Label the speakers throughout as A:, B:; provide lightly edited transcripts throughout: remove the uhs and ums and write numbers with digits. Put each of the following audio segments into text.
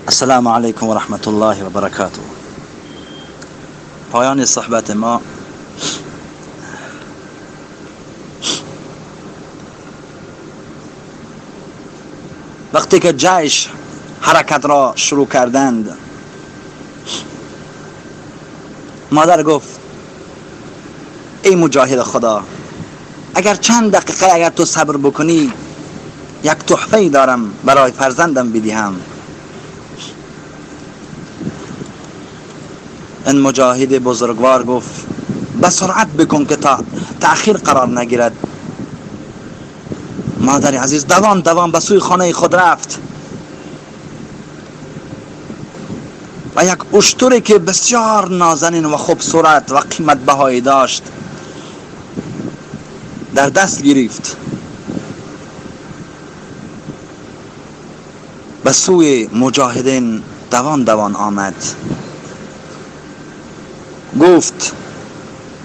A: السلام علیکم و رحمت الله و برکاته. پایان صحبت ما وقتی که جیش حرکت را شروع کردند، مادر گفت ای مجاهد خدا، اگر چند دقیقه اگر تو صبر بکنی یک تحفه دارم برای فرزندم بدهم. این مجاهد بزرگوار گفت به سرعت بکن که تا تأخیر قرار نگیرد. مادر عزیز دوان دوان به سوی خانه خود رفت و یک اشتری که بسیار نازنین و خوبصورت و قیمت بهایی داشت در دست گرفت، به سوی مجاهدین دوان دوان آمد. گفت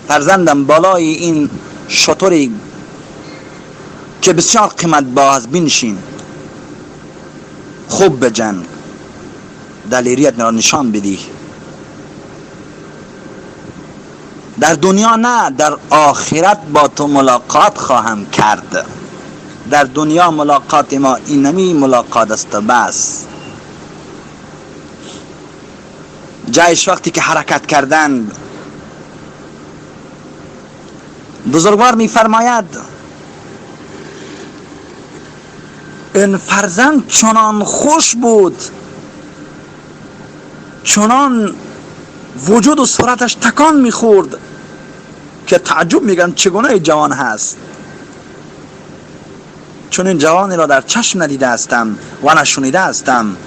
A: فرزندم بالای این شتری که بسیار قیمت باز بنشین، خوب بجنگ، دلیریت را نشان بدی، در دنیا نه در آخرت با تو ملاقات خواهم کرد. در دنیا ملاقات ما اینمی ملاقات است بس. جیش وقتی که حرکت کردند، بزرگوار میفرماید این فرزند چنان خوش بود، چنان وجود و صورتش تکان میخورد که تعجب میگم چگونه جوان هست، چون این جوانی را در چشم ندیده هستم و نشنیده هستم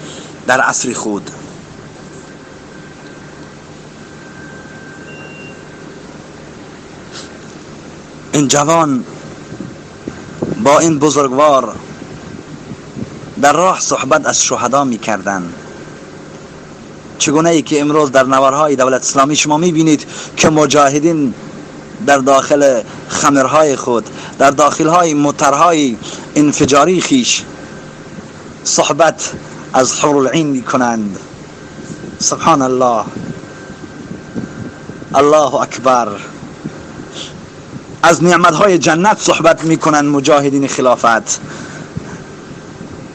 A: در عصر خود. این جوان با این بزرگوار در راه صحبت از شهدا میکردند، چگونه ای که امروز در نوارهای دولت اسلامی شما میبینید که مجاهدین در داخل خمرهای خود، در داخلهای موترهای انفجاری خیش صحبت از حور العین میکنند. سبحان الله، الله اکبر. از نعمتهای جنت صحبت میکنند مجاهدین خلافت.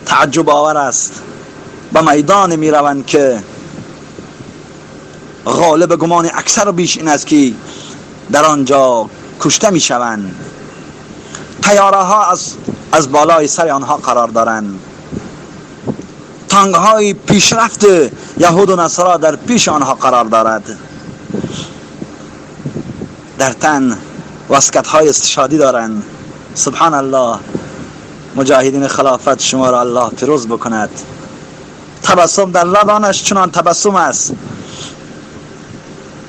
A: تعجب آور است. به میدان میروند که غالب گمان اکثر بیش این است که در آنجا کشته میشوند. طیاره ها از بالای سر آنها قرار دارند. تانک های پیشرفت یهود و نصارا در پیش آنها قرار دارد. در تن واسکت های استشهادی دارند. سبحان الله. مجاهدین خلافت شما را الله پیروز بکند. تبسم در لبانش چنان تبسم است.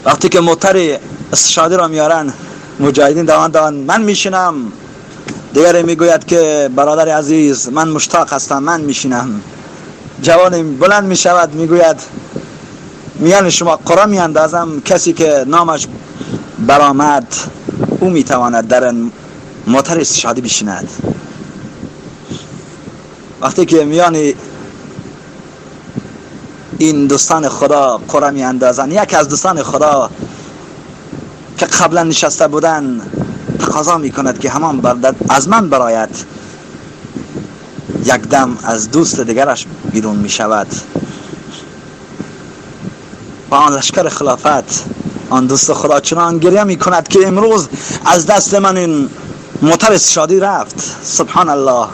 A: وقتی که موتر استشهادی را میارن، مجاهدین دوان دوان من میشینم، دیگری میگوید که برادر عزیز من مشتاق هستم، من میشینم. جوان بلند میشود میگوید میان شما قرعه میاندازم، کسی که نامش برآمد او میتواند در موتر استشهادی بشیند. وقتی که میان این دوستان خدا قرعه میاندازند، یکی از دوستان خدا که قبلا نشسته بودن تقاضا میکند که همان بردد از من براید. یک دم از دوست دیگرش بیرون میشود و آن لشکر خلافت، آن دوست خدا چنان گریه میکند که امروز از دست من این موتر استشهادی رفت. سبحان الله.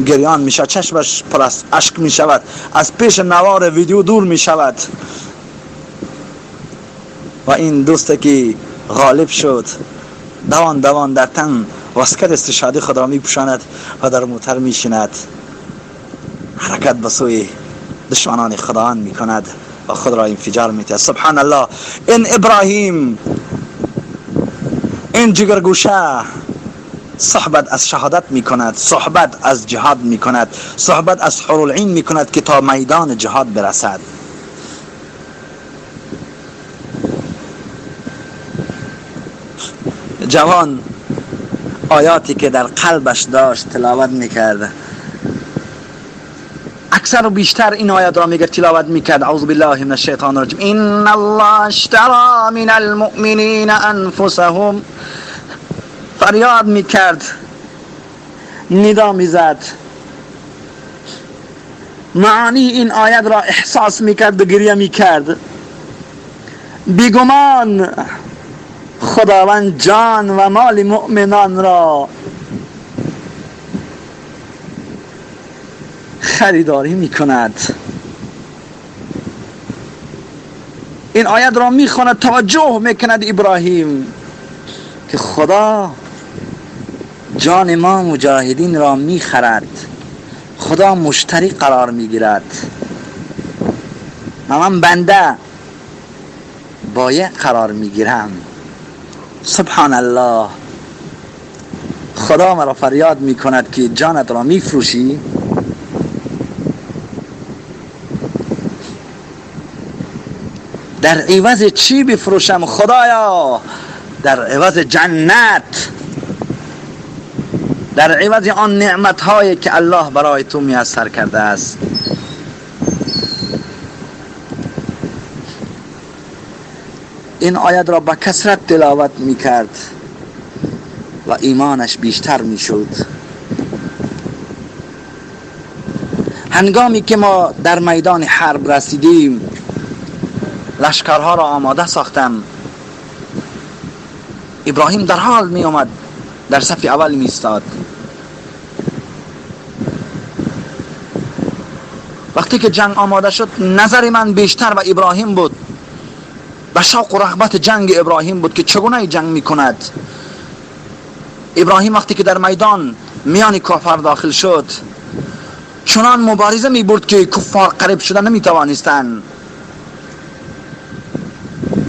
A: گریان میشود، چشمش پر از اشک میشود، از پیش نوار ویدیو دور میشود. و این دوست که غالب شد دوان دوان در تن واسکت استشهادی خود را میپوشاند و در موتر میشیند، حرکت به سوی دشمنان خداوند میکند و خود را انفجار میده. سبحان الله. این ابراهیم، این جگرگوشه صحبت از شهادت میکند، صحبت از جهاد میکند، صحبت از حور العین میکند که تا میدان جهاد برسد. جوان آیاتی که در قلبش داشت تلاوت میکرد. اکثر و بیشتر این آیت را میگه تلاوت میکرد. اعوذ بالله من الشیطان الرجیم، ان الله اشترى من المؤمنین انفسهم. فریاد میکرد، ندا میزد، معانی این آیت را احساس میکرد و گریه میکرد. بیگمان خداوند جان و مال مؤمنان را خریداری میکند. این آیت را میخواند، توجه میکند ابراهیم که خدا جان ما مجاهدین را میخرد، خدا مشتری قرار میگیرد، من بنده بایع قرار میگیرم. سبحان الله، خدا مرا فریاد میکند که جانت را میفروشی. در عوض چی بفروشم خدایا؟ در عوض جنت، در عوض آن نعمت هایی که الله برای تو میسر کرده است. این آیت را با کثرت تلاوت میکرد و ایمانش بیشتر میشد. هنگامی که ما در میدان حرب رسیدیم، لشکرها را آماده ساختم. ابراهیم در حال می آمد، در صف اول می ایستاد. وقتی که جنگ آماده شد، نظر من بیشتر به ابراهیم بود، به شوق و رغبت جنگ ابراهیم بود که چگونه جنگ می کند. ابراهیم وقتی که در میدان میان کافر داخل شد، چنان مبارزه می برد که کفار قریب شدن نمی توانستند.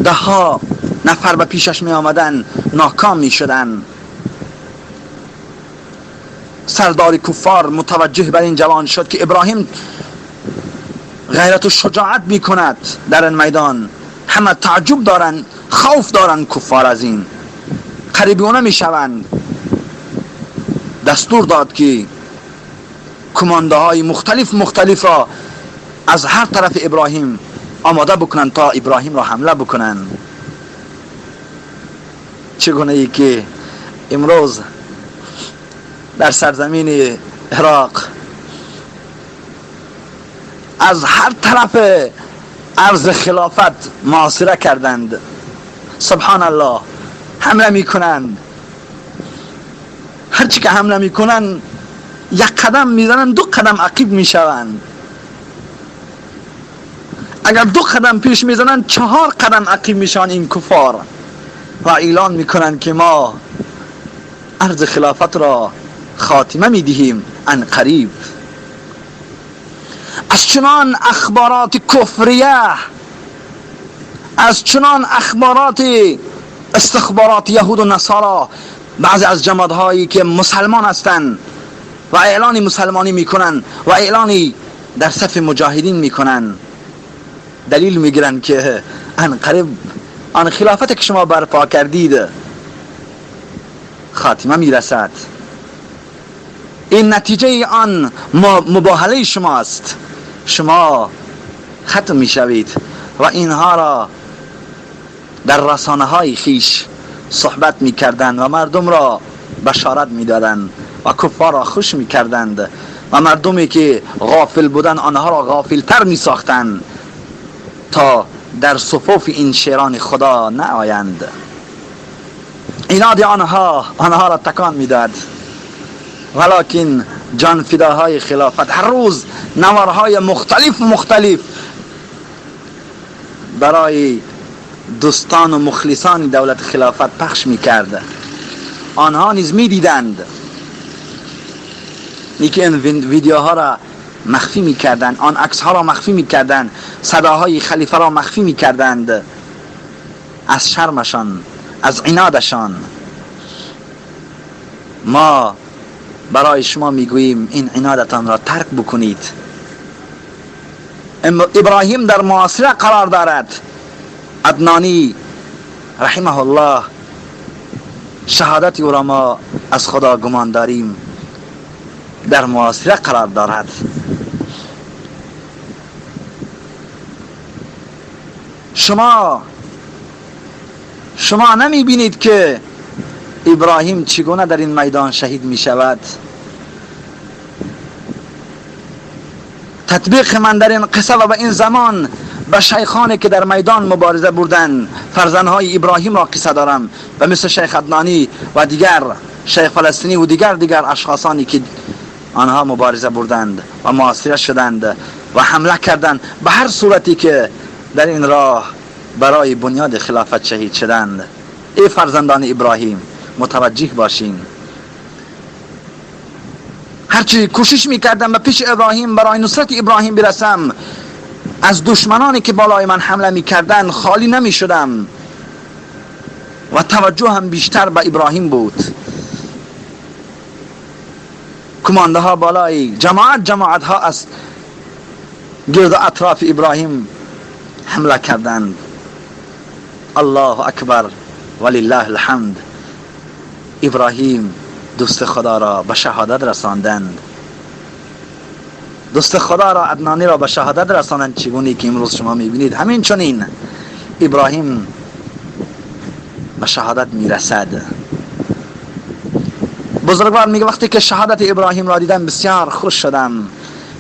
A: ده ها نفر به پیشش می آمدن، ناکام می شدن. سردار کفار متوجه بر این جوان شد که ابراهیم غیرت و شجاعت می کند در این میدان. همه تعجب دارن، خوف دارن کفار از این، قریب می شوند. دستور داد که کمانده های مختلف را از هر طرف ابراهیم آماده بکنن تا ابراهیم را حمله بکنن. چگونه ای که امروز در سرزمین عراق از هر طرف ارض خلافت محاصره کردند. سبحان الله، حمله میکنند. هرچی که حمله میکنند، یک قدم میزنند، دو قدم عقب میشوند. اگر دو قدم پیش میزنند، 4 قدم عقب میشن این کفار، و اعلان میکنند که ما ارض خلافت را خاتمه میدهیم عن قریب. از چنان اخبارات کفریه، از چنان اخبارات استخبارات یهود و نصارا، بعضی از جماعت که مسلمان هستند و اعلان مسلمانی میکنن و اعلانی در صف مجاهدین میکنن، دلیل میگیرن که عن قریب آن خلافت که شما برپا کردید خاتمه میرسد. این نتیجه آن مباهله شماست، شما ختم میشوید. و اینها را در رسانه های خیش صحبت میکردند و مردم را بشارت میدادند و کفار را خوش میکردند و مردمی که غافل بودند آنها را غافلتر میساختند تا در صفوف این شیران خدا نآیند. عناد آنها را تکان میداد، ولیکن جان فداهای خلافت هر روز نوارهای مختلف برای دوستان و مخلصان دولت خلافت پخش میکرد. آنها نیز میدیدند که این ویدیوها را مخفی میکردند، آن عکس ها را مخفی میکردند، صداهای خلیفه را مخفی میکردند از شرمشان، از عنادشان. ما برای شما میگوییم این عنادتان را ترک بکنید. ابراهیم در معاصره قرار دارد. عدنانی رحمه الله شهادت او را ما از خدا گمان داریم، در معاصره قرار دارد. شما نمی بینید که ابراهیم چگونه در این میدان شهید می شود؟ تطبیق من در این قصه و به این زمان به شیخانی که در میدان مبارزه بردن، فرزندهای ابراهیم را قصه دارم و مثل شیخ عدنانی و دیگر شیخ فلسطینی و دیگر اشخاصانی که آنها مبارزه بردند و معاصره شدند و حمله کردند، به هر صورتی که در این راه برای بنیاد خلافت شهید شدند. ای فرزندان ابراهیم، متوجه باشین. هرچی کوشش میکردم به پیش ابراهیم برای نصرت ابراهیم برسم، از دشمنانی که بالای من حمله میکردند خالی نمیشدم و توجه هم بیشتر به ابراهیم بود. کمانده ها بالای جماعت ها از گرد اطراف ابراهیم حمله کردند. الله اکبر ولله الحمد. ابراهیم دوست خدا را به شهادت رساندند. دوست خدا را، عدنانی را به شهادت رساندند، چگونه که امروز شما میبینید. همین چنین ابراهیم به شهادت میرسد. بزرگوار میگه وقتی که شهادت ابراهیم را دیدم بسیار خوش شدم،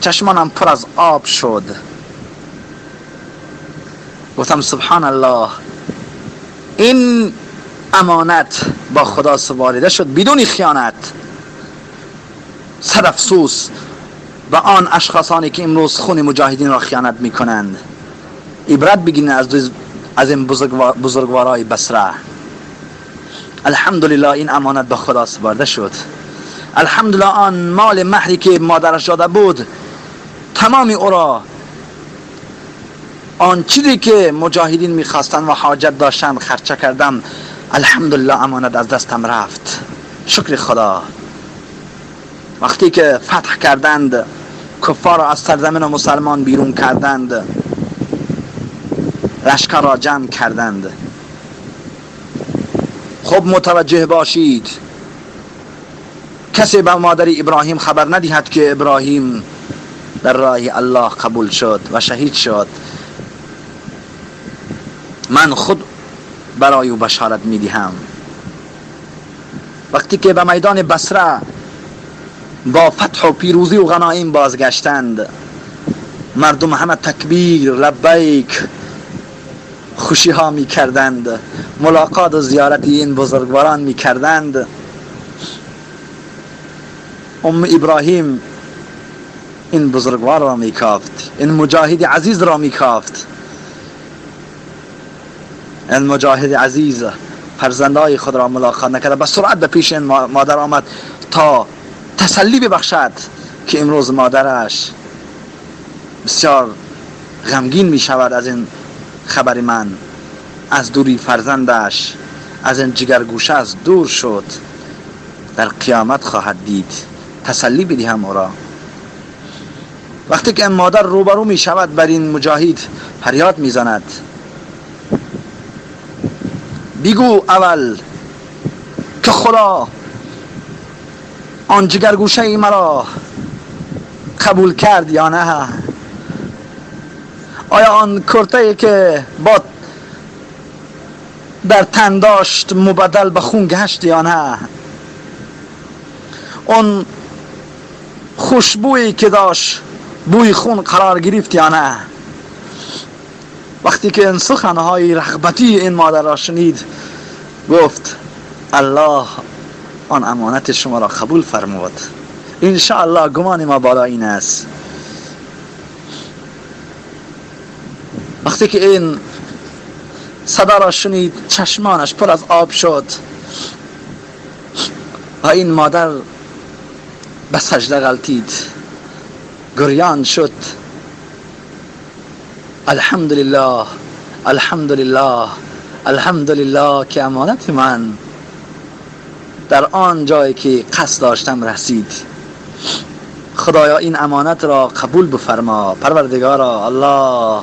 A: چشمانم پر از آب شد. گفتم سبحان الله، این امانت با خدا سپارده شد بدون خیانت. صد افسوس به آن اشخاصانی که امروز خون مجاهدین را خیانت میکنند. عبرت بگیرید از این بزرگوارای بصره. الحمدلله این امانت به خدا سپرده شد. الحمدلله آن مال مهری که مادرش داده بود، تمام او را، آن چیزی که مجاهدین میخواستند و حاجت داشتند خرچه کردم. الحمدلله امانت از دستم رفت، شکر خدا. وقتی که فتح کردند، کفار را از سرزمین مسلمان بیرون کردند، لشکر را جمع کردند. خب متوجه باشید، کسی به مادر ابراهیم خبر ندهد که ابراهیم در راه الله قبول شد و شهید شد. من خود برای او بشارت میدهم. وقتی که به میدان بصره با فتح و پیروزی و غنایم بازگشتند، مردم همه تکبیر، لبیک، خوشی ها می کردند، ملاقات و زیارت این بزرگواران می کردند. ام ابراهیم این بزرگوار را می کافت، این مجاهد عزیز را می کافت. این مجاهد عزیز فرزندای خود را ملاقات نکرد، به سرعت به پیش این مادر آمد تا تسلی ببخشد که امروز مادرش بسیار غمگین می شود از این خبر من، از دوری فرزندش، از این جگرگوشه از دور شد، در قیامت خواهد دید. تسلی بدهم او را. وقتی که این مادر روبرو می شود بر این مجاهد، فریاد می زند، بگو اول که خدا آن جگرگوشه ای مرا قبول کرد یا نه؟ آیا آن کرته که با در تن داشت مبدل به خون گشت یا نه؟ اون خوشبویی که داشت بوی خون قرار گرفت یا نه؟ وقتی که این سخنهای رغبتی این مادر را شنید، گفت الله آن امانت شما را قبول فرمود. ان شاء الله گمان ما بالا این است. وقتی که این صدا را شنید، چشمانش پر از آب شد و این مادر به سجده غلتید، گریان شد. الحمدلله، الحمدلله، الحمدلله که امانت من در آن جایی که قصد داشتم رسید. خدایا این امانت را قبول بفرما. پروردگارا، الله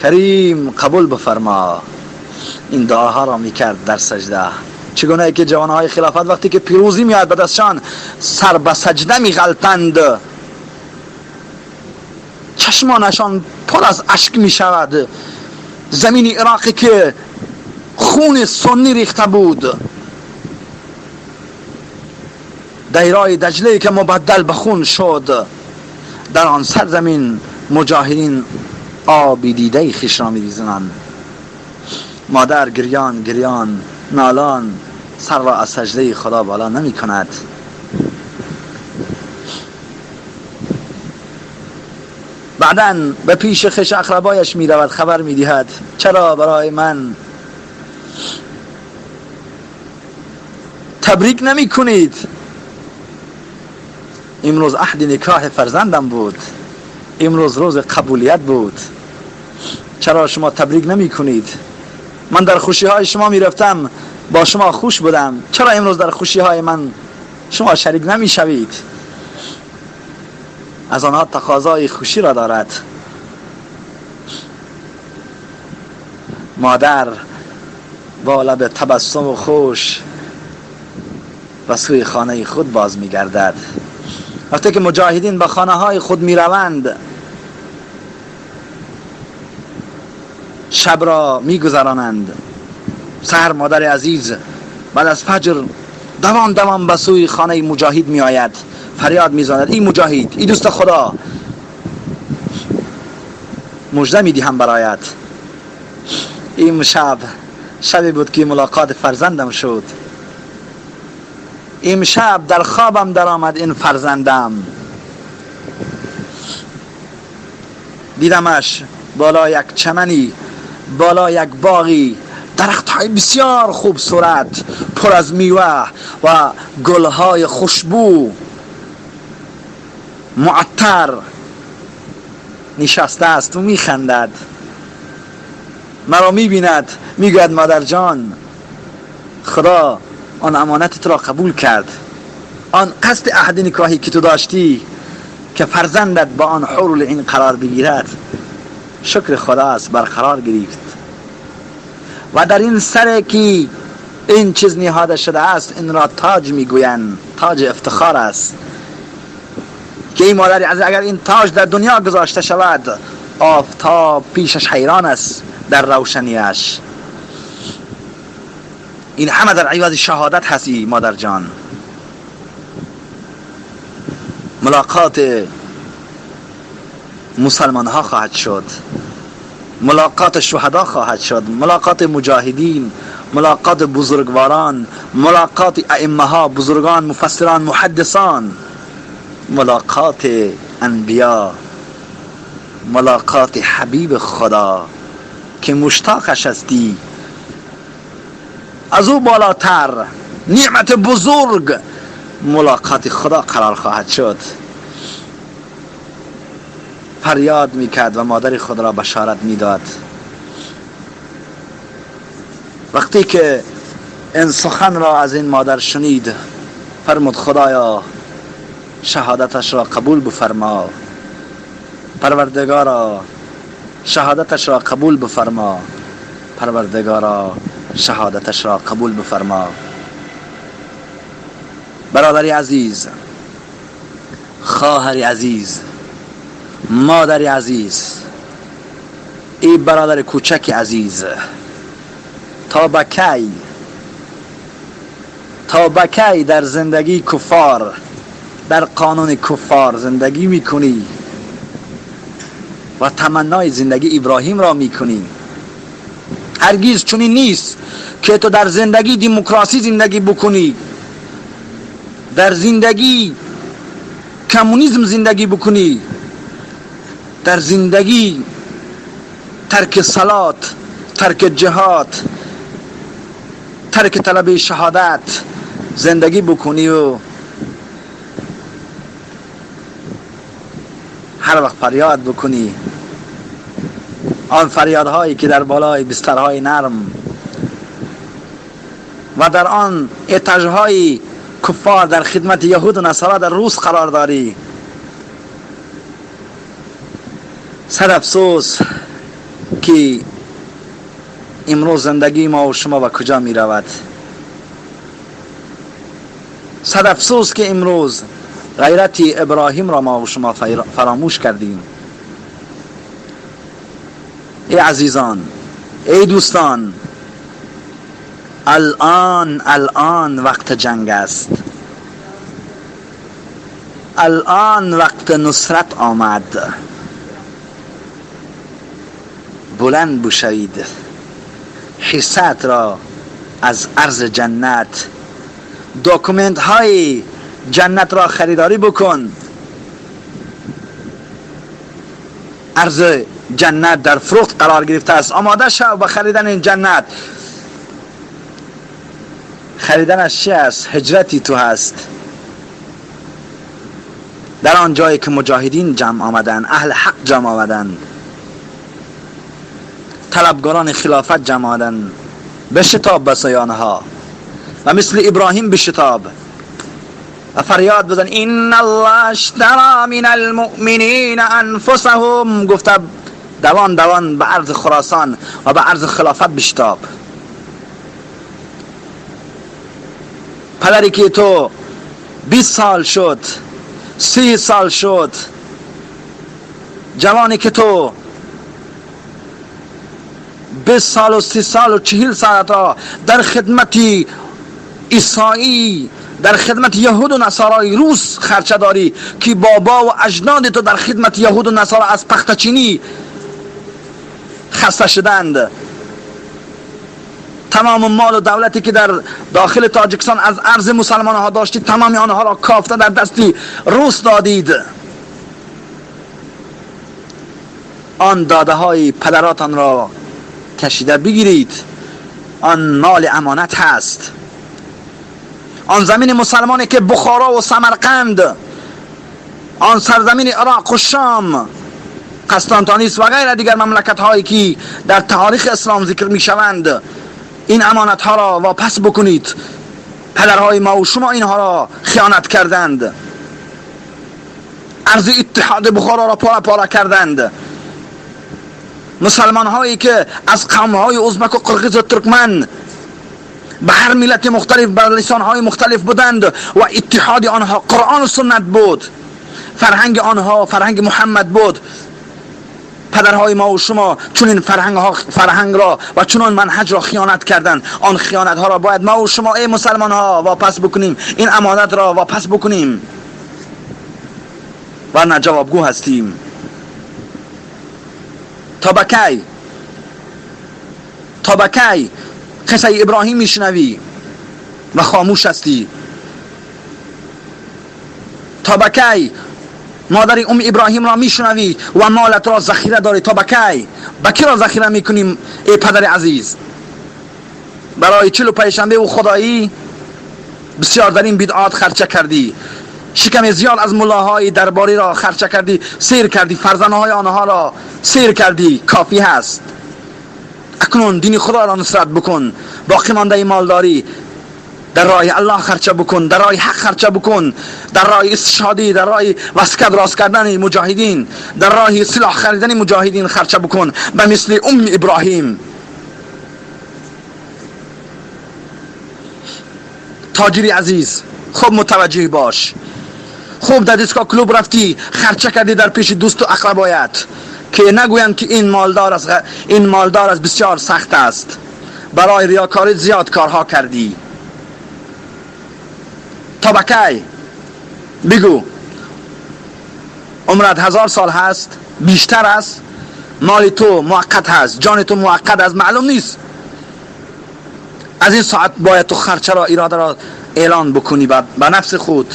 A: کریم قبول بفرما. این دعاها را میکرد در سجده. چگونه که جوانهای خلافت وقتی که پیروزی میاد به دستشان، سر به سجده میغلطند، چشمانشان پر از اشک میشود، زمین عراقی که خون سنی ریخته بود، دایرای دجله که مبدل به خون شد، در آن سرزمین مجاهدین آبی دیده خویش را میریزند. مادر گریان گریان نالان سر را از سجده خدا بالا نمی کند. بعداً به پیش خویش اقربایش می رود، خبر می دهد چرا برای من تبریک نمی کنید؟ امروز عهد نکاح فرزندم بود، امروز روز قبولیت بود، چرا شما تبریک نمی کنید؟ من در خوشی های شما می رفتم، با شما خوش بودم، چرا امروز در خوشی های من شما شریک نمی شوید؟ از آنها تقاضای خوشی را دارد. مادر با لب تبسم و خوش و سوی خانه خود باز می گردد. وقتی که مجاهدین به خانه های خود می روند، شب را می گذرانند. سحر مادر عزیز بعد از فجر دوام دوام به سوی خانه مجاهد می آید، فریاد می زند ای مجاهد، ای دوست خدا، مژده می دهم برایت. این شب شبی بود که ملاقات فرزندم شد. این شب در خوابم در آمد این فرزندم، دیدمش بالا یک چمنی، بالا یک باغی، درخت های بسیار خوب صورت، پر از میوه و گلهای خوشبو معطر، نشسته است و میخندد. مرا میبیند، میگوید مادر جان، خدا آن امانت تو را قبول کرد، آن قصد عهد نکاحی که تو داشتی که فرزندت با آن حور العین قرار بگیرد، شکر خدا است برقرار گرفت. و در این سر که این چیز نهاده شده است، این را تاج میگویند، تاج افتخار است که این مادر عزیز اگر این تاج در دنیا گذاشته شود، آفتاب پیشش حیران است در روشنیش. این همه در عوض شهادت هستی مادر جان. ملاقات مسلمان ها خواهد شد، ملاقات شهدا خواهد شد، ملاقات مجاهدین، ملاقات بزرگواران، ملاقات ائمه ها، بزرگان، مفسران، محدثان، ملاقات انبیا، ملاقات حبیب خدا که مشتاقش هستی. از او بالاتر نعمت بزرگ ملاقات خدا قرار خواهد شد. فریاد میکرد و مادر خود را بشارت میداد. وقتی که این سخن را از این مادر شنید، فرمود خدایا شهادتش را قبول بفرما، پروردگارا شهادتش را قبول بفرما، پروردگارا شهادتش را قبول بفرما. برادر عزیز، خواهر عزیز، مادر عزیز، ای برادر کوچک عزیز، تا بکی در زندگی کفار، در قانون کفار زندگی میکنی و تمنای زندگی ابراهیم را میکنی؟ هرگز چنین نیست که تو در زندگی دموکراسی زندگی بکنی، در زندگی کمونیسم زندگی بکنی، در زندگی ترک صلات، ترک جهاد، ترک طلب شهادت زندگی بکنی و هر وقت فریاد بکنی، آن فریادهایی که در بالای بسترهای نرم و در آن اتاژهای کفار در خدمت یهود و نصارا در روس قرار داری. صد افسوس که امروز زندگی ما و شما به کجا می رود. صد افسوس که امروز غیرت ابراهیم را ما و شما فراموش کردیم. ای عزیزان، ای دوستان، الان وقت جنگ است، الان وقت نصرت آمد. بلند بشوید، حصت را از ارض جنت، document های جنت را خریداری بکن. ارض جنت در فروخت قرار گرفته است، آماده شو به خریدن این جنت. خریدنش چی است؟ هجرتی تو هست. در آن جایی که مجاهدین جمع آمدن، اهل حق جمع آمدن، طلبگاران خلافت جمع آمدن، بشتاب به سوی آنها و مثل ابراهیم بشتاب و فریاد بزن ان الله اشترى من المؤمنین انفسهم. گفته دوان دوان به عرض خراسان و به عرض خلافت بشتاب. پدری که تو 20 سال شد، 30 سال شد، جوانی که تو 20 سال و 30 سال و 40 سال را در خدمت عیسایی، در خدمت یهود و نصارای روس خرچه داری که بابا و اجداد تو در خدمت یهود و نصارا از پختچینی خسته شدند. تمام مال و دولتی که در داخل تاجیکستان از ارض مسلمان ها داشتید، تمام آنها را کافته در دستی روس دادید. آن داده های پدراتان را کشیده بگیرید، آن مال امانت هست. آن زمین مسلمانی که بخارا و سمرقند، آن سرزمین عراق و شام، قسطنطانیس و غیر دیگر مملکت هایی که در تاریخ اسلام ذکر می شوند، این امانت ها را واپس بکنید. پدرهای ما و شما اینها را خیانت کردند، ارض اتحاد بخارا را پاره پاره کردند. مسلمان هایی که از قوم های ازبک و قرقیز و ترکمن به هر ملت مختلف، به لسان های مختلف بودند و اتحاد آنها قرآن و سنت بود، فرهنگ آنها فرهنگ محمد بود. پدرهای ما و شما چون فرهنگ را و چنان منهج را خیانت کردند. آن خیانت ها را باید ما و شما ای مسلمان ها واپس بکنیم، این امانت را واپس بکنیم، ورنه جوابگو هستیم. تا به کی؟ تا به کی قصه ابراهیم میشنوی و خاموش هستی؟ تا به کی مادر ابراهیم را میشنوی و مالت را ذخیره داری؟ تا به کی؟ به کی را ذخیره میکنیم ای پدر عزیز؟ برای چلو پنجشنبه و خدایی بسیار در این بدعات خرچه کردی، شکم زیاد از ملاهای درباری را خرچه کردی، سیر کردی، فرزانه آنها را سیر کردی، کافی هست. اکنون دین خدا را نصرت بکن، باقی مانده مالداری در راه الله خرچه بکن، در راه حق خرچه بکن، در راه استشهادی، در راه وسکت راست کردن مجاهدین، در راه سلاح خریدن مجاهدین خرچه بکن، به مثل ام ابراهیم. تاجری عزیز، خوب متوجه باش. خوب در دیسکا کلوب رفتی، خرچه کردی در پیش دوست و اقربایت که نگویند که این مالدار است، این مالدار است، بسیار سخت است. برای ریاکاری زیاد کارها کردی. تا به کی؟ بگو. عمرت 1000 سال هست، بیشتر است، مال تو موقت هست، جان تو موقت است، معلوم نیست. از این ساعت باید تو خرچه را، اراده را اعلان بکنی به نفس خود.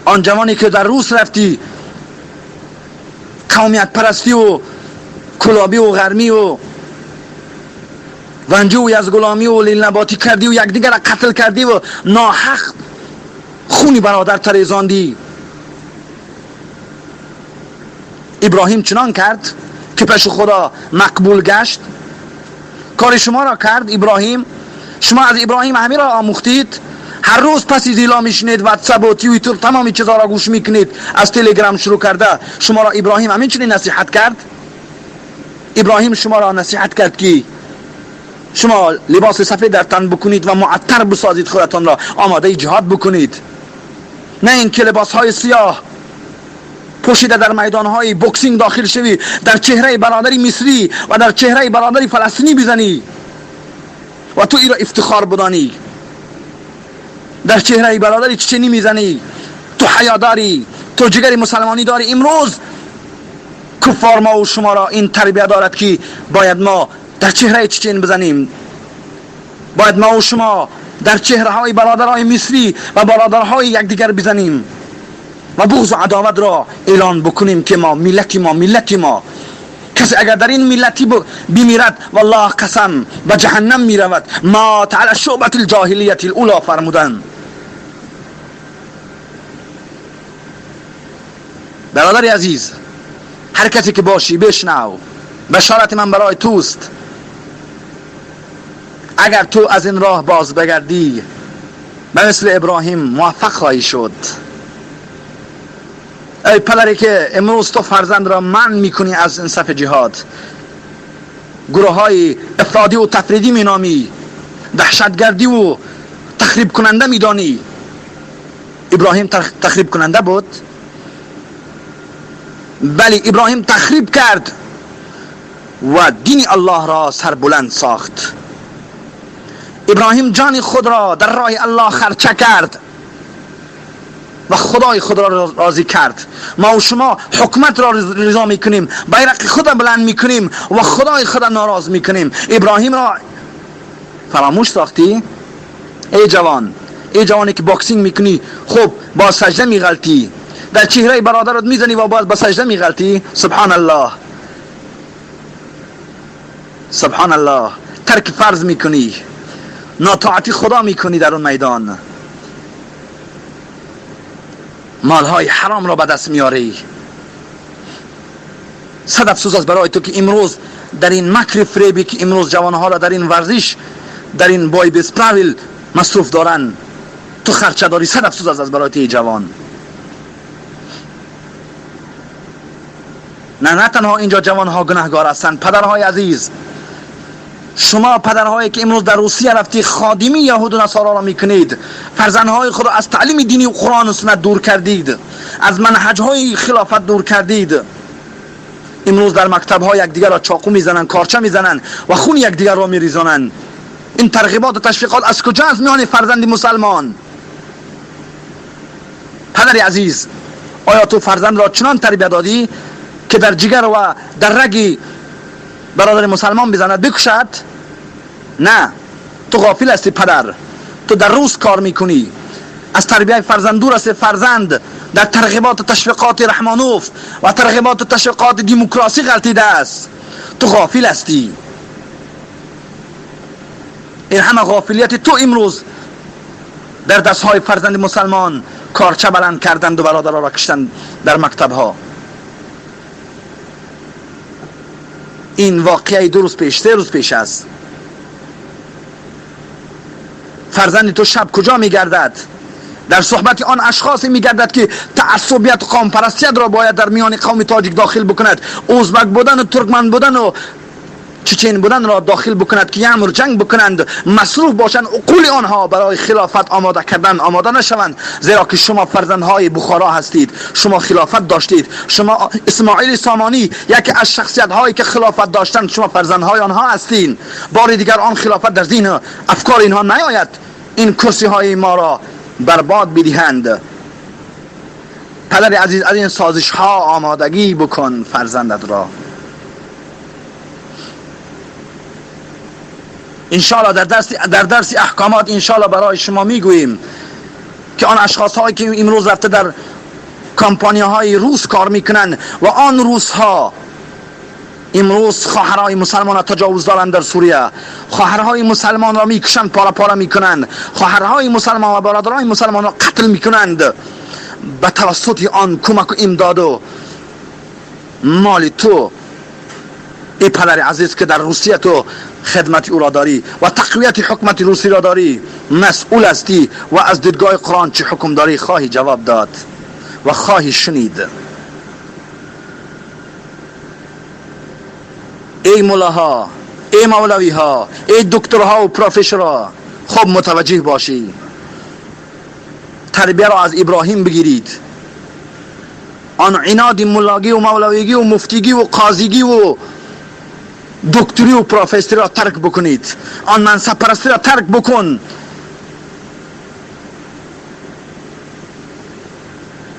A: آن جوانی که در روس رفتی، قومیت پرستی و کلابی و غرمی و ونجو و یزگلامی و لیل نباتی کردی و یکدیگر را قتل کردی و ناحق خونی برادر تریزاندی. ابراهیم چنان کرد که پیش خدا مقبول گشت. کار شما را کرد ابراهیم. شما از ابراهیم همین را آموختید. هر روز پسی زیلا میشنید، واتساپ و توییتر تمام چیزها را گوش میکنید، از تلگرام شروع کرده. شما را ابراهیم همین چنین نصیحت کرد. ابراهیم شما را نصیحت کرد که شما لباس سفید در تن بکنید و معطر بسازید خودتان را، آماده جهاد بکنید، نه اینکه لباس های سیاه، پوشیده در میدانهای boxing داخل شوی، در چهره برادری مصری و در چهره برادری فلسطینی بزنی و تو ای را افتخار بدانی. در چهره برادری چچنی میزنی، تو حیا داری، تو جگر مسلمانی داری. امروز کفار ما و شما را این تربیه دارد که باید ما در چهره چچن بزنیم، باید ما و شما در چهره های برادرهای مصری و برادرهای یکدیگر بزنیم و بغض و عداوت را اعلان بکنیم که ما ملتی، ما ملتی ما. کسی اگر در این ملتی بمیرد والله قسم به جهنم میرود. ما تعالی شعبت الجاهلیت الاولی فرمودن. برادر عزیز، هر کسی که باشی بشنو، بشارت من برای توست. اگر تو از این راه باز بگردی به مثل ابراهیم موفق خواهی شد. ای پدری که امروز تو فرزند را منع میکنی از این صف جهاد، گروه های افرادی و تفریدی مینامی، دهشتگردی و تخریب کننده میدانی. ابراهیم تخریب کننده بود؟ بله، ابراهیم تخریب کرد و دین الله را سربلند ساخت. ابراهیم جان خود را در راه الله خرچه کرد و خدای خود را راضی کرد. ما و شما حکومت را رضا میکنیم، بیرق خود را بلند میکنیم و خدای خود را ناراض میکنیم. ابراهیم را فراموش ساختی؟ ای جوان، ای جوانی که boxing میکنی، خب با سجده میغلطی، در چهره برادرت میزنی و باز با سجده میغلطی. سبحان الله، سبحان الله. ترک فرض میکنی، ناطاعتی خدا میکنی در اون میدان، مالهای حرام را به دست میاری. صد افسوس است برای تو که امروز در این مکر فریبی که امروز جوانها را در این ورزش، در این бой без правил مصروف دارن، تو خرچه داری. صد افسوس است برای تو جوان. نه تنها اینجا جوانها گناهگار هستند، پدرهای عزیز، شما پدرهایی که امروز در روسیه رفتی خادمی یهود و نصارا را میکنید، فرزندهای خود را از تعلیم دینی و قرآن و سنت دور کردید، از منهجهای خلافت دور کردید. امروز در مکتبها یکدیگر را چاقو میزنند، کارچه میزنند و خون یکدیگر را میریزانند. این ترغیبات و تشویقات از کجا از میان فرزند مسلمان؟ پدر عزیز، آیا تو فرزند را چنان تربیت دادی که در جگر و در رگ برادر مسلمان بزند بکشد؟ نه، تو غافل هستی پدر. تو در روز کار میکنی، از تربیت فرزند دور هستی. فرزند در ترغیبات و تشویقات رحمانوف و ترغیبات و تشویقات دموکراسی غلطیده است. تو غافل هستی. این همه غافلیت تو امروز در دستهای فرزند مسلمان کارچه بلند کردند و برادرها را کشتند در مکتبها. این واقعه 2 روز پیش، 3 روز پیش است. فرزند تو شب کجا میگردد؟ در صحبت آن اشخاصی میگردد که تعصبیت و قوم پرستیت را باید در میان قوم تاجیک داخل بکند، ازبک بودن و ترکمن بودن و چچن بودن را داخل بکند که یعمر جنگ بکنند، مصروف باشند، عقول آنها برای خلافت آماده کردن آماده نشوند. زیرا که شما فرزندهای بخارا هستید، شما خلافت داشتید، شما اسماعیل سامانی یکی از شخصیت هایی که خلافت داشتند، شما فرزندهای آنها هستید. بار دیگر آن خلافت در ذهن افکار اینها نیاید، این کرسی های ما را برباد بدهند. پدر عزیز، از این سازش ها آمادگی بکن فرزندت را. انشاءالله در درس احکامات انشاءالله برای شما میگوییم که آن اشخاص هایی که امروز رفته در کمپانی های روس کار میکنن و آن روس ها امروز خواهرهای مسلمان را تجاوز دارند در سوریه، خواهرهای مسلمان را میکشند، پاره پاره میکنند، خواهرهای مسلمان و برادرهای مسلمان را قتل میکنند به توسط آن کمک و امداد و مال تو. ای پدر عزیز که در روسیه تو خدمت او را داری و تقویت حکومت روسی را داری، مسئول هستی و از دیدگاه قرآن چه حکم داری خواهی جواب داد و خواهی شنید. ای ملاها، ای مولوی ها، ای دکترها و پروفسورها، خب متوجه باشی. تربیه را از ابراهیم بگیرید. آن عناد ملاگی و مولویگی و مفتیگی و قاضیگی و دکتری و پروفسوری را ترک بکنید. آن منصب پرستی را ترک بکن.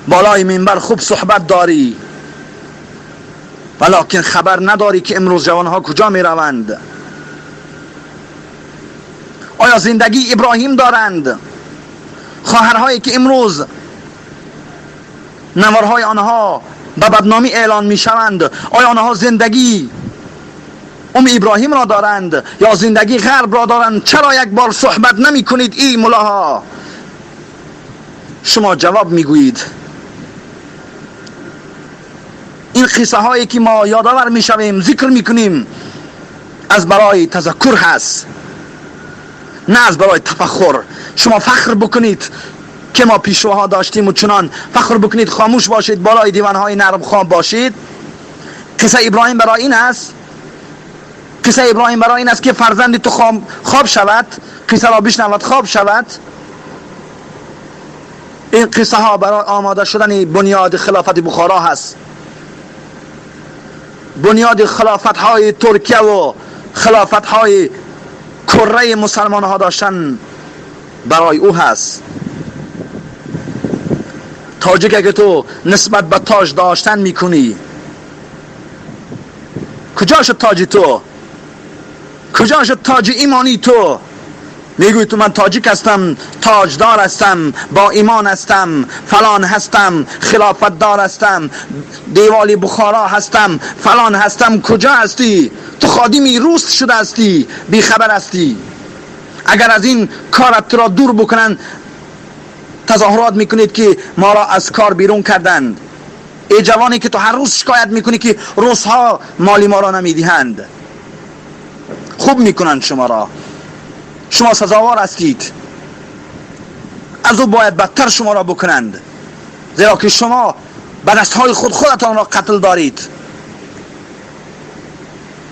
A: بالای منبر خوب صحبت داری، ولیکن خبر نداری که امروز جوانها کجا می روند. آیا زندگی ابراهیم دارند؟ خواهرهایی که امروز نوارهای آنها به بدنامی اعلان می شوند، آیا آنها زندگی ابراهیم را دارند یا زندگی غرب را دارند؟ چرا یک بار صحبت نمی کنید ای ملاها؟ شما جواب می گویید. این قصه هایی که ما یادآور می شویم، ذکر می کنیم، از برای تذکر هست، نه از برای تفخر. شما فخر بکنید که ما پیشواها داشتیم و چنان فخر بکنید، خاموش باشید، بالای دیوانهای نرم خواب باشید. قصه ابراهیم برای این است. قصه ابراهیم برای این است که فرزند تو خواب شود، قصه را بشنود خواب شود. این قصه ها برای آماده شدن بنیاد خلافت بخارا هست. بنیاد خلافت های ترکیه و خلافت های کره مسلمان ها داشتن برای او هست. تاجیک اگه تو نسبت به تاج داشتن میکنی، کجا شد تاج تو؟ کجا شد تاج ایمانی تو؟ میگوی تو من تاجیک هستم، تاجدار هستم، با ایمان هستم، فلان هستم، خلافت دار هستم، دیوالی بخارا هستم، فلان هستم. کجا هستی؟ تو خادمی روس شده هستی، بیخبر هستی. اگر از این کارت را دور بکنن، تظاهرات میکنید که ما را از کار بیرون کردند. ای جوانی که تو هر روز شکایت میکنی که روس ها مالی ما را نمیدهند، خوب میکنند شما را، شما سزاوار هستید، از او باید بدتر شما را بکنند، زیرا که شما به دستهای خود خودتان را قتل دارید.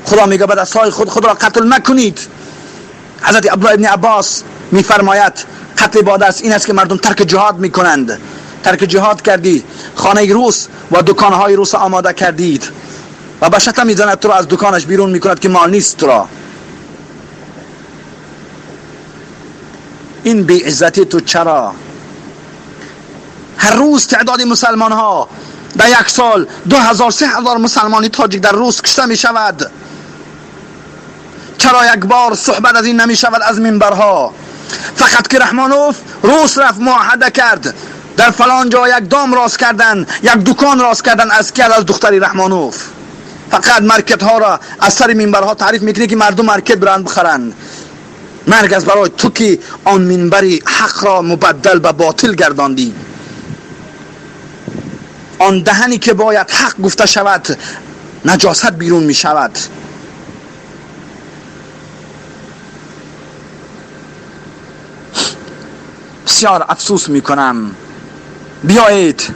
A: خدا میگه به دستهای خود را قتل نکنید. حضرت عبدالله ابن عباس میفرماید قتل با دست این است که مردم ترک جهاد میکنند. ترک جهاد کردی، خانه روس و دکانهای روس آماده کردید و به شتم میزند تو را از دکانش بیرون میکند که مال نیست تو را. این بی عزتی تو چرا؟ هر روز تعداد مسلمان ها در یک سال 2000 3000 مسلمانی تاجیک در روس کشته می شود. چرا یک بار صحبت از این نمی شود از منبرها؟ فقط که رحمانوف روس رفت معاهده کرد، در فلان جا یک دام راست کردن، یک دکان راست کردن، از کی؟ از دختری رحمانوف. فقط market ها را از سر منبرها تعریف میکنی که مردم market برند بخرند. مرگ از برای تو که آن منبری حق را مبدل به باطل گرداندی. آن دهنی که باید حق گفته شود نجاست بیرون می شود. بسیار افسوس می کنم. بیایید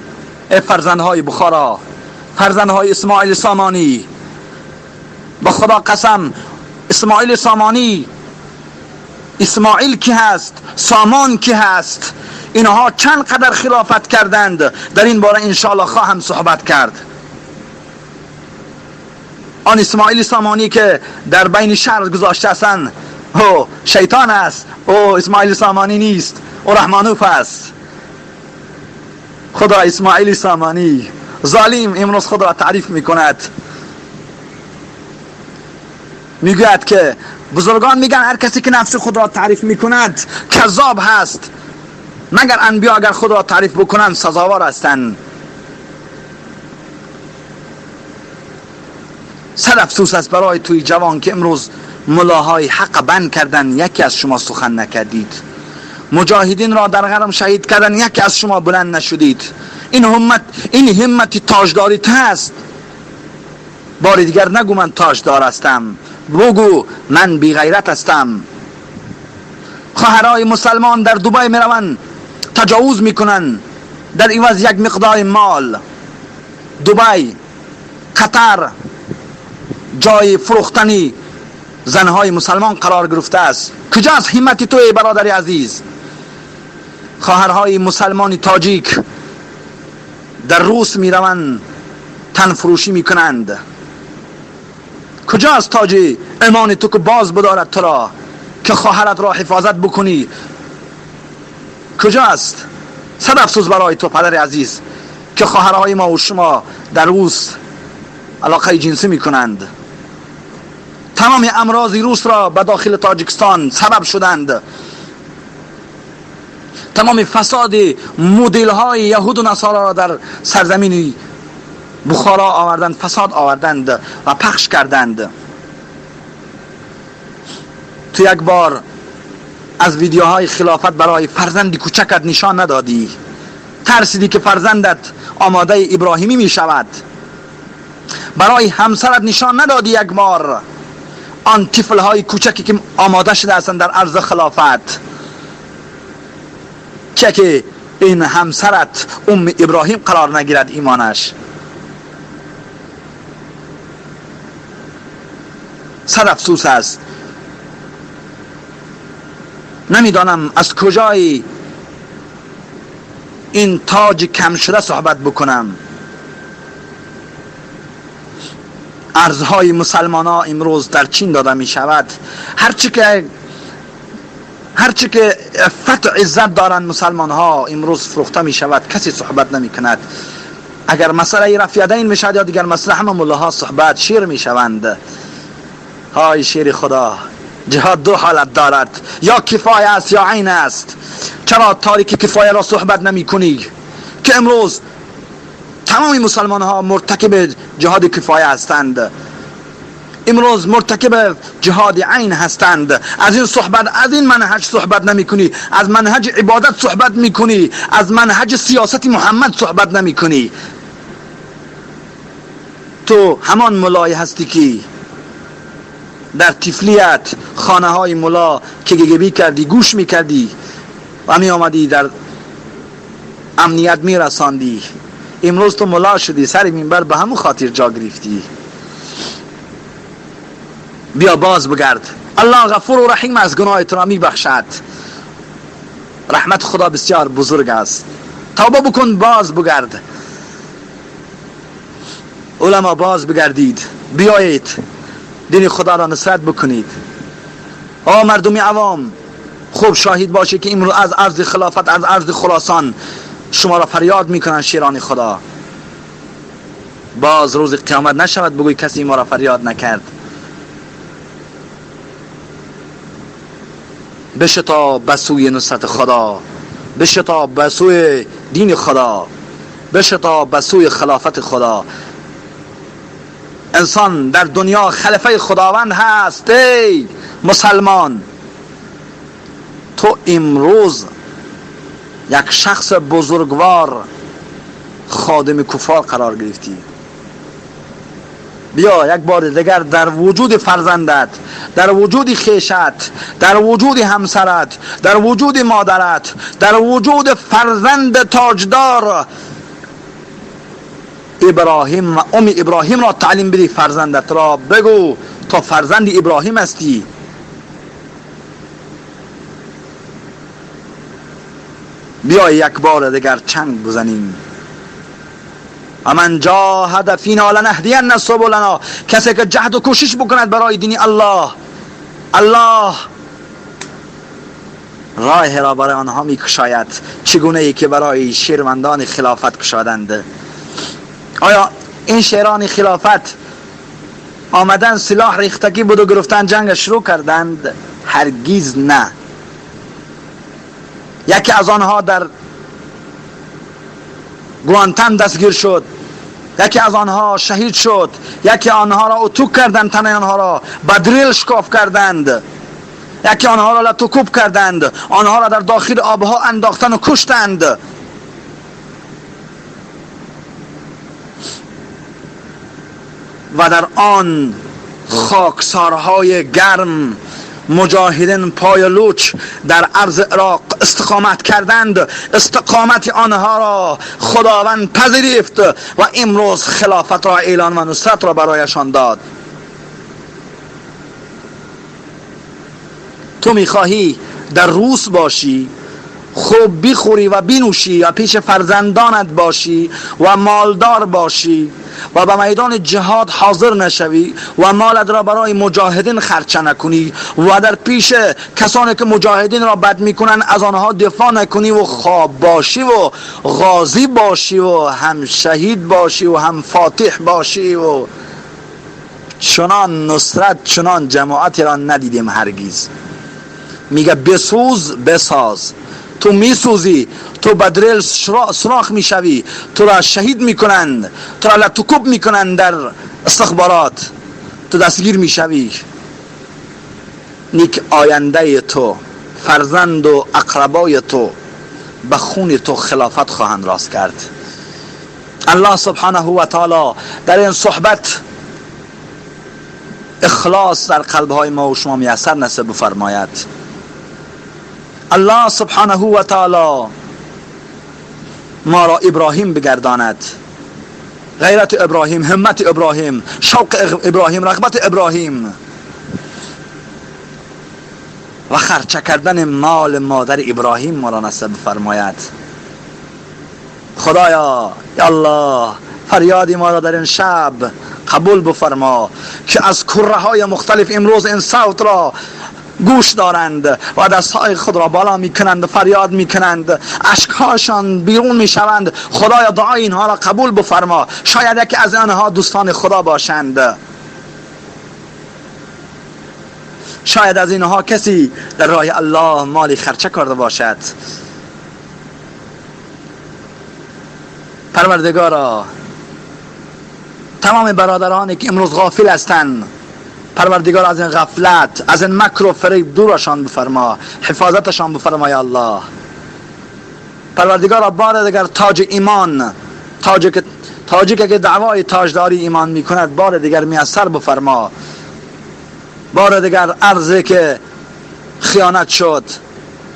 A: ای فرزندهای بخارا، فرزندهای اسماعیل سامانی، با خدا قسم اسماعیل سامانی، اسماعیل کی هست، سامان کی هست، اینها چند قدر خلافت کردند. در این باره انشاءالله خواهم صحبت کرد. آن اسماعیل سامانی که در بین شهر گذاشته هستند، او شیطان است، او اسماعیل سامانی نیست، او رحمانوف است. خدا اسماعیل سامانی ظالم امروز خدا را تعریف میکند. میگوید که بزرگان میگن هر کسی که نفس خود را تعریف میکند کذاب هست، مگر انبیا اگر خود را تعریف بکنند سزاوار هستند. صد افسوس است برای توی جوان که امروز ملاهای حق بند کردن، یکی از شما سخن نکردید. مجاهدین را در غرم شهید کردن، یکی از شما بلند نشدید. این همت تاجداری هست. بار دیگر نگو من تاجدار هستم، بگو من بی غیرت هستم. خواهرای مسلمان در دبی میروند تجاوز میکنن در عوض یک مقدار مال. دبی، قطر جای فروختنی زنهای مسلمان قرار گرفته است. کجاست همت تو ای برادر عزیز؟ خواهرهای مسلمان تاجیک در روس میروند تن فروشی میکنند. کجاست تاج ایمان تو که باز بدارد تو را که خواهرت را حفاظت بکنی؟ کجاست؟ صد افسوس برای تو پدر عزیز که خواهرهای ما و شما در روس علاقه جنسی میکنند. تمام امراض روس را به داخل تاجیکستان سبب شدند. تمام فساد مدل های یهود و نصارا را در سرزمین بخارا آوردند، فساد آوردند و پخش کردند. تو یک بار از ویدیوهای خلافت برای فرزند کوچکت نشان ندادی، ترسیدی که فرزندت آماده ابراهیمی می شود. برای همسرت نشان ندادی یک بار آن طفل های کوچکی که آماده شده هستند در عرض خلافت، که این همسرت ام ابراهیم قرار نگیرد ایمانش. صد افسوس است. نمیدانم از کجای این تاج کم شده صحبت بکنم. ارزهای مسلمان ها امروز در چین داده می شود. هرچی که فتح عزت دارند مسلمان ها امروز فروخته می شود، کسی صحبت نمی کند. اگر مسئله رفع یدین می شود یا دیگر مسئله، همه ملاها صحبت شیر می شوند. های شیر خدا، جهاد دو حالت دارد، یا کفایه است یا عین است. چرا تاریک کفایه را صحبت نمی کنی که امروز تمام مسلمان ها مرتکب جهاد کفایه هستند، امروز مرتکب جهاد عین هستند. از این صحبت، از این منهج صحبت نمی کنی، از منهج عبادت صحبت می کنی، از منهج سیاست محمد صحبت نمی کنی. تو همان ملای هستی که در طفلیت خانه های ملا که گگبی کردی، گوش می کردی و می آمدی در امنیت می رساندی. امروز تو ملا شدی، سر منبر به همون خاطر جا گرفتی. بیا باز بگرد، الله غفور و رحیم از گناه تو را می بخشد. رحمت خدا بسیار بزرگ است. توبه بکن، باز بگرد. علما باز بگردید، بیایید دین خدا را نصرت بکنید. آ مردم عوام، خوب شاهد باشید که امروز از ارض خلافت، از ارض خراسان شما را فریاد میکنن شیران خدا. باز روز قیامت نشود بگوی کسی ما را فریاد نکرد. بشتاب به سوی نصرت خدا، بشتاب به سوی دین خدا، بشتاب به سوی خلافت خدا. انسان در دنیا خلیفه خداوند هست. ای مسلمان، تو امروز یک شخص بزرگوار خادم کفار قرار گرفتی. بیا یک بار دیگر در وجود فرزندت، در وجود خویشت، در وجود همسرت، در وجود مادرت، در وجود فرزند تاجدار ابراهیم و ام ابراهیم را تعلیم بدی. فرزندت را بگو تو فرزند ابراهیم هستی. بیا یک بار دیگر چنگ بزنیم. من جاهد فینا لنهدین سبلنا، کسی که جهد و کوشش بکند برای دین الله، الله راه را برای آنها میکشاید، چگونه ای که برای شیرمندان خلافت کشادند. آیا این شیران خلافت آمدن سلاح ریختگی بود و گرفتن جنگ شروع کردند؟ هرگز نه. یکی از آنها در گوانتن دستگیر شد، یکی از آنها شهید شد، یکی آنها را اتو کردند، تنه آنها را با دریل شکاف کردند، یکی آنها را لتوکوب کردند، آنها را در داخل آبها انداختند و کشتند. و در آن خاکسارهای گرم مجاهدین پای لوچ در ارض عراق استقامت کردند. استقامت آنها را خداوند پذیرفت و امروز خلافت را اعلان و نصرت را برایشان داد. تو میخواهی در روس باشی، خوب بخوری و بنوشی و پیش فرزندانت باشی و مالدار باشی و به میدان جهاد حاضر نشوی و مالت را برای مجاهدین خرچ نکنی و در پیش کسانی که مجاهدین را بد میکنن از آنها دفاع نکنی و خواب باشی و غازی باشی و هم شهید باشی و هم فاتح باشی و چنان نصرت، چنان جماعتی را ندیدیم هرگز. میگه بسوز بساز. تو میسوزی، تو بدرل سراخ میشوی، تو را شهید میکنند، تو را لتکوب میکنند در استخبارات، تو دستگیر میشوی. نیک آینده تو، فرزند و اقربای تو به خون تو خلافت خواهند راست کرد. الله سبحانه و تعالی در این صحبت اخلاص در قلبهای ما و شما میسر نصیب بفرماید. الله سبحانه و تعالی ما را ابراهیم بگرداند. غیرت ابراهیم، همت ابراهیم، شوق ابراهیم، رغبت ابراهیم و خرچ کردن مال مادر ابراهیم ما را نصیب بفرماید. خدایا یا الله فریادی ما را در این شب قبول بفرما که از کره های مختلف امروز این صوت را گوش دارند و دستهای خود را بالا میکنند، فریاد میکنند، اشکهاشان بیرون میشوند. خدایا دعای اینها را قبول بفرما. شاید یکی از آنها دوستان خدا باشند، شاید از اینها کسی در راه الله مالی خرچه کرده باشد. پروردگارا تمام برادرانی که امروز غافل هستند، پروردگار از این غفلت، از این مکر و فریب دورشان بفرما، حفاظتشان بفرما یا الله. پروردگار بار دیگر تاج ایمان، تاجی که دعوای تاجداری ایمان میکند، بار دیگر میسر بفرما. بار دیگر ارزی که خیانت شد،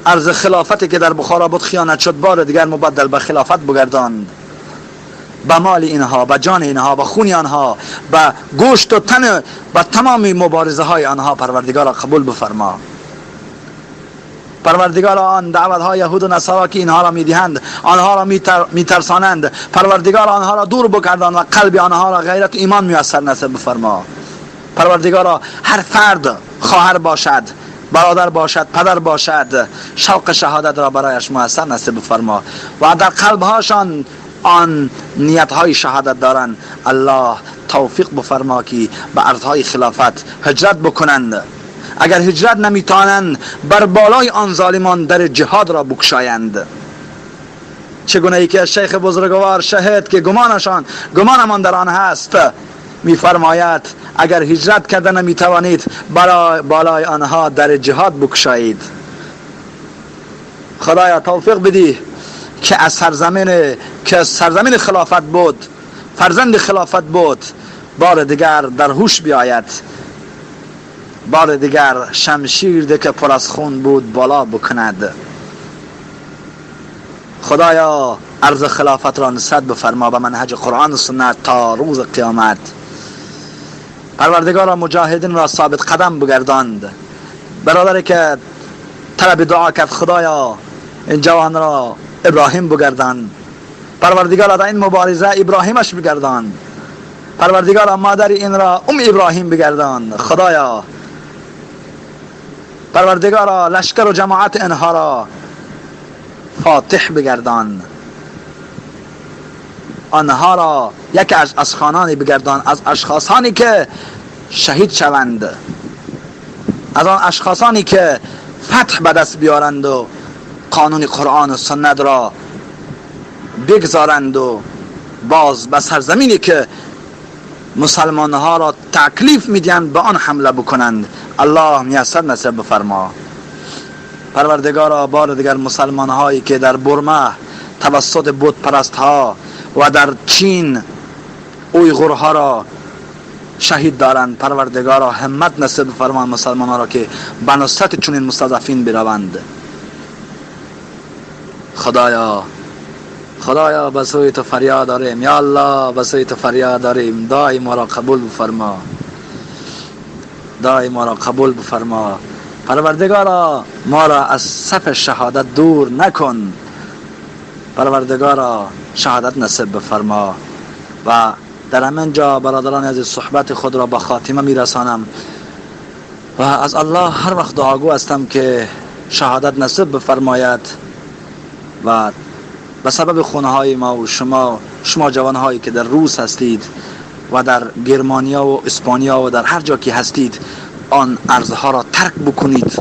A: ارز خلافتی که در بخارا بود خیانت شد، بار دیگر مبدل به خلافت بگرداند. به مال اینها، به جان اینها، به خون آنها، به گوشت و تن، به تمام مبارزه های آنها پروردگار قبول بفرما. پروردگار آن دعوت های یهود و نصارا که اینها را میدهند، آنها را میترسانند، پروردگار آنها را دور بگردان و قلب آنها را غیرت ایمان میسر نصیب بفرما. پروردگارا هر فرد، خواهر باشد، برادر باشد، پدر باشد، شوق شهادت را برایش میسر نصیب بفرما و در قلبهاشان آن نیت های شهادت دارند، الله توفیق بفرما که به ارضهای خلافت هجرت بکنند. اگر هجرت نمیتوانند، بر بالای آن ظالمان در جهاد را بکشایند. چگونه ای که شیخ بزرگوار شهید که گمانمان در آن هست میفرماید اگر هجرت کرده نمیتوانید، برای بالای آنها در جهاد بکشایید. خدایا توفیق بدی که از سرزمین خلافت بود، فرزند خلافت بود، بار دیگر در هوش بیاید، بار دیگر شمشیر که پر از خون بود بالا بکند. خدایا عرض خلافت را نصرت بفرما به منهج قرآن و سنت تا روز قیامت. پروردگارا مجاهدین را ثابت قدم بگرداند. برادری که طلب دعا کرد، خدایا این جوان را ابراهیم بگردان. پروردگارا در این مبارزه ابراهیمش بگردان. پروردگارا مادر این را ام ابراهیم بگردان. خدایا پروردگارا لشکر و جماعت اینها را فاتح بگردان. آنها را یکی از اشخاصانی بگردان، از اشخاصانی که شهید شوند، از آن اشخاصانی که فتح به دست بیارند و قانون قرآن و سنت را بگذارند و باز به سرزمینی که مسلمان ها را تکلیف میدین به آن حمله بکنند. الله میسر نصیب بفرما. پروردگارا بار دیگر مسلمان هایی که در برمه توسط بت پرست ها و در چین اویغورها را شهید دارند، پروردگارا همت نصیب بفرما مسلمان ها را که به نصرت چنین مستضعفین بروند. خدایا خدایا به سوی تو فریاد داریم، یا الله به سوی تو فریاد داریم، دعای ما را قبول بفرما، دعای ما را قبول بفرما. پروردگارا ما را از صف شهادت دور نکن. پروردگارا شهادت نصیب بفرما. و در همین جا برادران عزیز صحبت خود را به خاتمه میرسانم و از الله هر وقت دعاگو هستم که شهادت نصیب بفرماید و به سبب خونه های ما و شما جوان هایی که در روس هستید و در گرمانیا و اسپانیا و در هر جا که هستید، آن ارزها را ترک بکنید.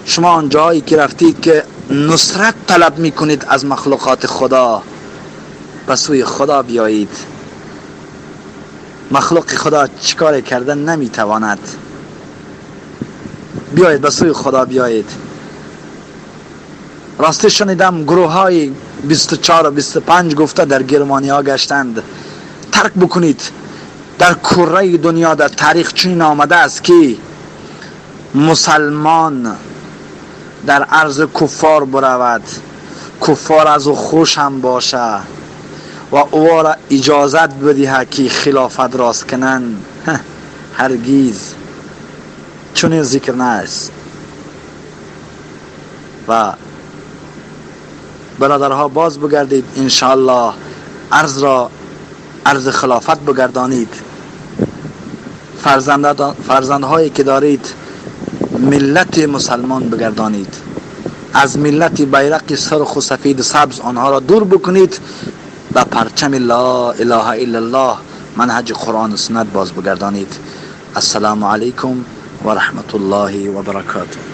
A: شما آن جایی که رفتید که نصرت طلب میکنید از مخلوقات خدا، به سوی خدا بیایید. مخلوق خدا چیکار کردن نمیتواند. بیایید به سوی خدا بیایید. راستی شنیدم گروه های 24 و 25 گفته در گرمانیا گشتند. ترک بکنید. در کره دنیا در تاریخ چنین آمده است که مسلمان در عرض کفار برود، کفار از او خوش هم باشه و او را اجازت بدهد که خلافت راست کنند. هرگیز چنین ذکر نیست. و برادرها باز بگردید، انشاءالله عرض را عرض خلافت بگردانید. فرزندهایی که دارید ملت مسلمان بگردانید. از ملت بیرق سرخ و سفید سبز آنها را دور بکنید و پرچم لا اله الا الله منهج قرآن و سنت باز بگردانید. السلام علیکم و رحمت الله و برکاته.